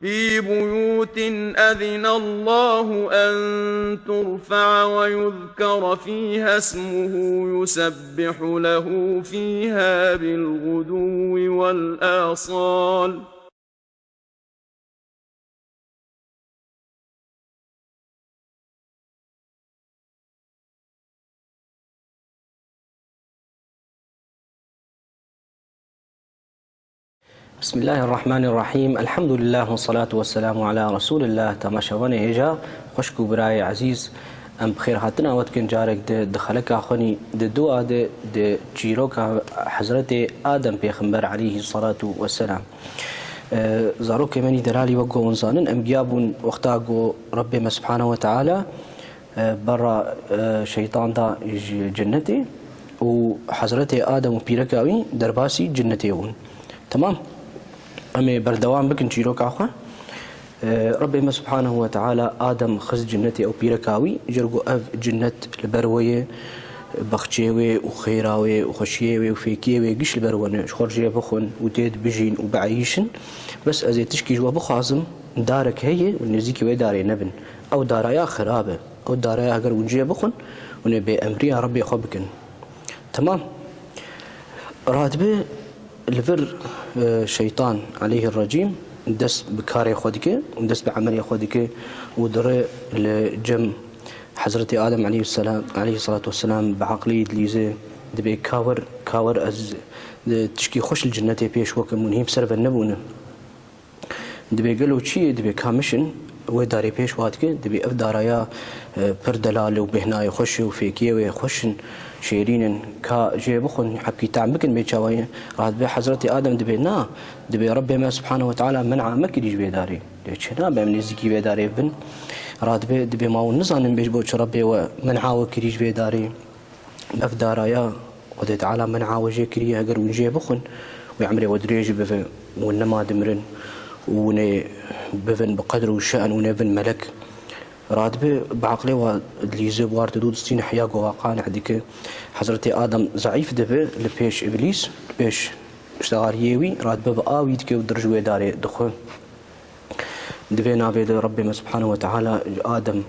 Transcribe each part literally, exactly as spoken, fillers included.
في بيوت أذن الله أن ترفع ويذكر فيها اسمه يسبح له فيها بالغدو والآصال. بسم الله الرحمن الرحيم. الحمد لله والصلاة والسلام على رسول الله. Temaşevanê hêja, xwişk û birayê ezîz, em bi xêr hatina we dikin carek di, di xeleka xwe nî, di dua de, di çîroka Hezretê Adem Pêxember aleyhî salatu vesselam. E, zarokê me nî delalî wek ku hûn zanin, em giya bûn wexta ku Rebbê me Subhanahu ve Teala e, berra, e, şeytan da ji cinnetê û Hezretê Adem û pîreka wî derbasî cinnetê bûn. Temam. Em ê berdewam bikin çîroka xwe. E, Rebbê me Subhanahu ve Teala Adem xist cinnetê ew pîreka wî, ji ber ku ev cinnet li ber we ye, bexçê wê û xêra wê û xweşiyê wê û fêkiyê wê giş li ber we ne. Ji xwe re jê bixwin û tê de bijîn û bieyîşin. Bes ez ê tişkî ji we bixwazim, darek heye û nêzîkî wê darê nebin. Ew daraya xirab e. Ew daraya heger hûn cihê bixwin, hûn ê bêemriya Rebbê xwe bikin. Temam. Radibe li vir, e, şeytan aleyhî recîm dest bi karê xwe dike û dest bi emelê xwe dike û dire li cem Hezretê Adem aleyhisselam, aleyhissalatu vesselam bi eqlî dilîze, dibê ka wir, ka wir ez, e, tişkî xweş li cinnetê pêş we kim, hûn hîn bi ser ve nebûne. Dibê gelo çi ye? Dibê ka mişin, wê darê pêş wa dike, dibê ev daraya, e, pir delal e û bêhnayê xweş e û fêkiyê wê xweş in, şêrîn in, ka jê bixwin, hebkî tam bikin bê çawa ye. Radibe Hezretê Adem dibê na, dibê Rebbê me Subhanahu ve Teala men'a me kirî ji vê darê. Dibê çi nabe em nêzîkî vê darê bin? Radibe dibê ma hûn nizanin bê ji bo çi Rebbê we men'a we kirî ji vê darê? Ev daraya Xwedê Teala men'a we jê kiriye, heger hûn jê bixwin, wê emrê we dirêj bibe, hûn nema dimirin û hûn ê bivin bi qedr û şe'n, hûn ê bivin melek. Radibe bi eqlê we dilîze, bi war didû distîne heya ku wa qaneh dike. Hezretê Adem zeîf dibe li pêş Îblîs, li pêş ştegariyê wî, radibe bi a wî dike û dir ji wê darê dixwe. Di vê navê de Rebbê me Subhanahu ve Teala ji Adem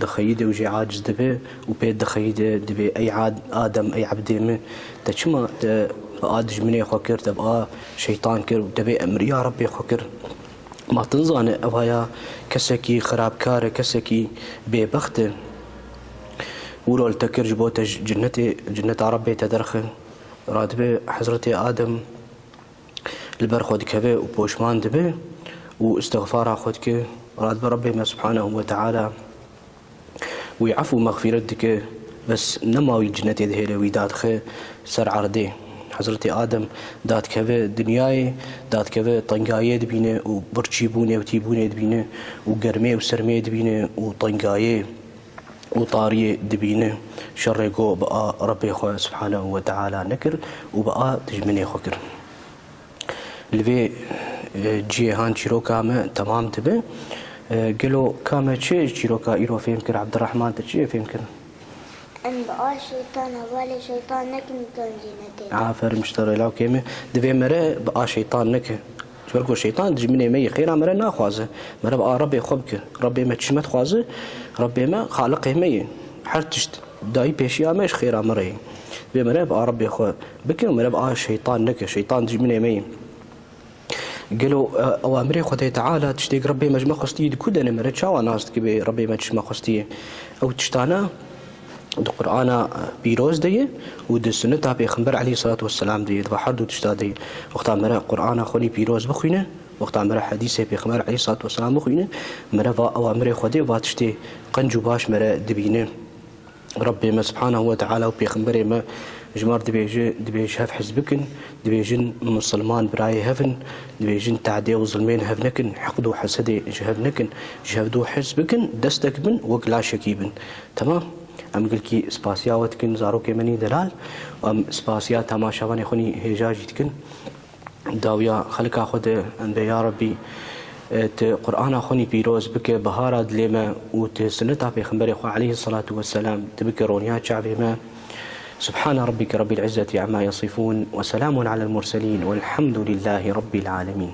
dixeyide û jê aciz dibe û pê dixeyide, dibê, ey Ad-, Adem, ey ebdê min, te çima te bi a dijminê xwe kir, te bi a şeytan kir û te bê emriya Rebbê xwe kir? Ma tu nizane ev haya kesekî xirabkar e, kesekî bêbext e. Wilo li te kir ji bo te ji cinnetê, cinneta Rebbê te derxe. Radibe Hezretê Adem li ber xwe dikeve û poşman dibe û îstixfara xwe dike, radibe Rebbê me Subhanahu ve Teala wî efû mexfîret dike, bes nema wî cinnetê dihêle, wî dadixe ser erdê. Hezretê Adem dadikeve dinyayê, dadikeve tengayê dibîne û birçîbûnê û tîbûnê dibîne û germê û sermê dibîne û tengayê û tariyê dibîne, şerê ku bi a Rebbê xwe Subhanahu ve Teala nekir û bi a dijminê xwe kir. Li vê, e, cihê han çîroka me temam dibe. E, gelo ka me çi ji çîroka îro fêm kir? Abdurrahman, te çi fêm kir? Em bi a şeytan, hevalê şeytan nekin, bikin cînetê. Aferin, ji te re lawkê me. Divê mere bi a şeytan neke. Ji ber ku şeytan dijminê me yê, xêra mere naxwaze. Mere bi a Rebbê xwe bike. Rebbê me çi me dixwaze? Rebbê me Xaliqê me ye. Her tişt dayî pêşiya me ji xêra me re ye. Divê mere bi a Rebbê xwe bike û mere bi a şeytan neke. Şeytan dijminê me ye. Gelo, e, ewamirê Xwedê Teala, tiştê ku Rebbê me ji me xwestiye, di ku de ne, mere çawa nas dike bê Rebbê me ji me xwestiye? Ew tiştana di Qur'ana pîroz de ye û di sunneta Pêxember aleyhissalatu vesselam de ye, di va her du tişta de ye. Wexta mere Qur'ana xwe nî pîroz bixwîne, wexta mere hedîsê Pêxember aleyhissalatu vesselam bixwîne, mere va ewamirê Xwedê, va tiştê qenc û baş mere dibîne. Rebbê me Subhanahu ve Teala û Pêxemberê me ji me re dibêje, dibê ji hev hez bikin, dibêjin misilman birayê hev in, dibêjin tehdê û zilmên hev nekin, heqd û hesedê ji hev nekin, ji hev dû hez bikin, destek bin, wek laşekî bin. Temam? Em gelkî spasiya we dikin, zarokê me nî delal, û em spasiya temaşevanê xwe nî hêja jî dikin. Dawiya xelika xwe de em bê, ya Rebbî, e, tu Qur'ana xwe nî pîroz bike bihara dilê me û tu sunneta Pêxemberê xwe aleyhissalatu vesselam tu bike roniya çavê me. Subhane Rabbike Rabbil İzzeti amma yasifun ve selamun alel murselin velhamdülillahi Rabbil alemin.